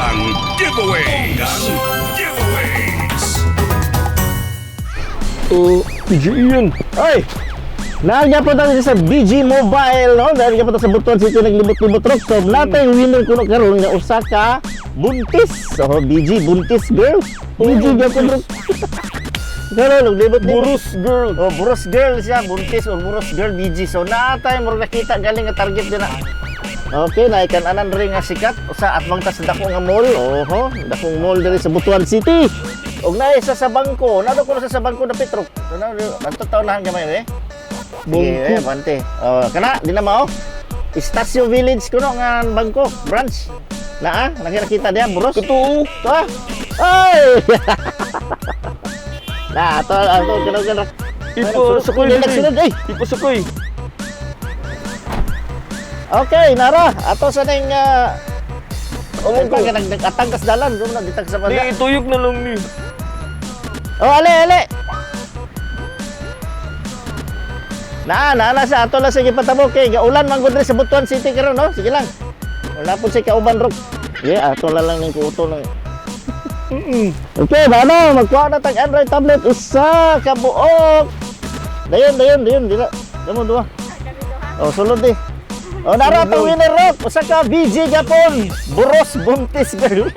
Bonggang Giveaways. Giveaways. Oh, PGE yan. Oy! Naanya po tayo sa BG Mobile, no? Dahil po sa Butuan City naglibot-libot rock. So, natay winner kuno karon nga usa ka buntis. So, BG buntis girl. BG gyapon rock. Karon naglibot-libot. Burus girl. Oh, buros girl siya, buntis or buros girl BG. So, naatay mo nakita galing nga target din na. Okay, na ikan anan rin nga sikat sa atbang ta sa dako nga mall. Oho, dakong mall diri sa Butuan City. Og naa isa sa bangko, naa ko sa bangko na Petro. Na ato taon na gamay eh. Sige, Bangko. eh, bante. Oh, kana di na mao. Istasyo Village kuno nga bangko branch. Naa, nakita diya buros. Totoo. Ito ah. Ay! Na, ato ato kano kano. Ipasakay Ay, nagsunod ay. Ipasakay. Okay, nara. Ato sa ning Amo ko ko. nag nag-atangkas dalan, dum na ditag sa Di, pagka. ituyok na lang ni. Oh, ale ale. Na, na na sa ato lang sige patabo kay gaulan man gud diri sa Butuan City karon no. Sige lang. Wala po siya kauban rok. Yeah, ato lang lang ning kuto lang. Okay, ano, magkuha na tag Android tablet usa ka buok. Dayon, dayon, dayon, dila. Damo duha. Oh, sulod di. Oh, nara atong winner rock. Usa ka BG Gapon. Buros buntis girl.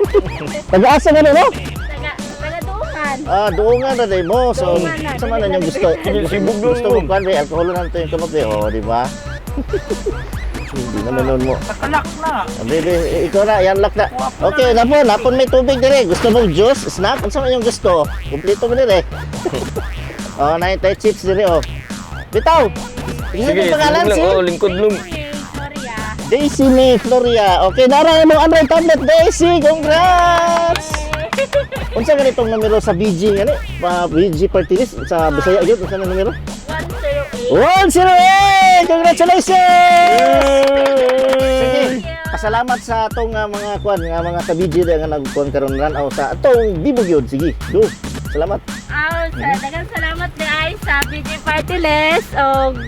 Taga-asa nga no? Taga, taga Duungan. Ah, doongan na day mo. So, Doongan na. sa man yung gusto. Sibog lang Gusto mo mo. kwan, alcohol na to yung kamot, oh, di ba? Hindi naman nun mo. Nakalak na. Abi, ikaw na, yan lock na. Okay, napon, napon may tubig dire. Gusto mong juice, snack, unsa man yung gusto? Kumpleto mo dire. Oh, na tayo chips dire oh. Bitaw. Sige, Sige, pangalan lang. si Oh, lingkod lang. Gloria. Daisy May Floria. Okay, nara imong Android tablet, Daisy. Congrats! Unsa ganitong numero sa BG ngani? Pa BG party list sa Bisaya gyud unsa na numero? 108. 108! Congratulations! Sige, pasalamat sa atong mga kuan nga mga ka-BG nga nagkuan karon run out sa atong Bibo gyud. Sige, go. Salamat. Ah, sa daghang salamat di ay sa BG Party List og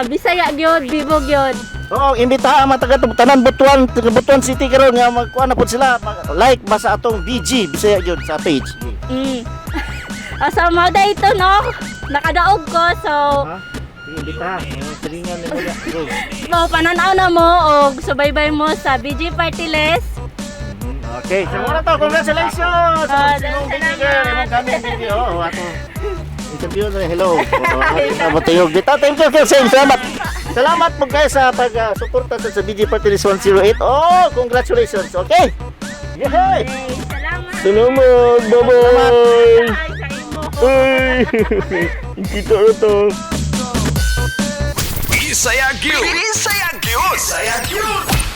Bisaya gyud, Bibo gyud. Oo, imbitahan ang mga taga tanan Butuan, taga Butuan City karon nga magkuan na pud sila. Like ba sa atong BG Bisaya gyud sa page. Sige. So mao da ito no. Nakadaog ko so Ha? Sige, imbitahan. Mga silingan nimo na. Go. mo pananaw na mo og subaybay mo sa BG Party List. Okay, so muna to. Congratulations! Ah, Sinong salamat. BG girl, imong kami BG. Oo, ato. Interview na hello. Oo, matuyog dito. Thank you, Kelsen. Salamat. Salamat po kayo sa pag-suporta sa BG Party List 108. Oh, congratulations. Okay. Yay! Okay, salamat. Salamat. Bye-bye. Ay, sa imo. Uy. Kita na to. Bisaya Gyud. Bisaya Gyud. Bisaya Gyud.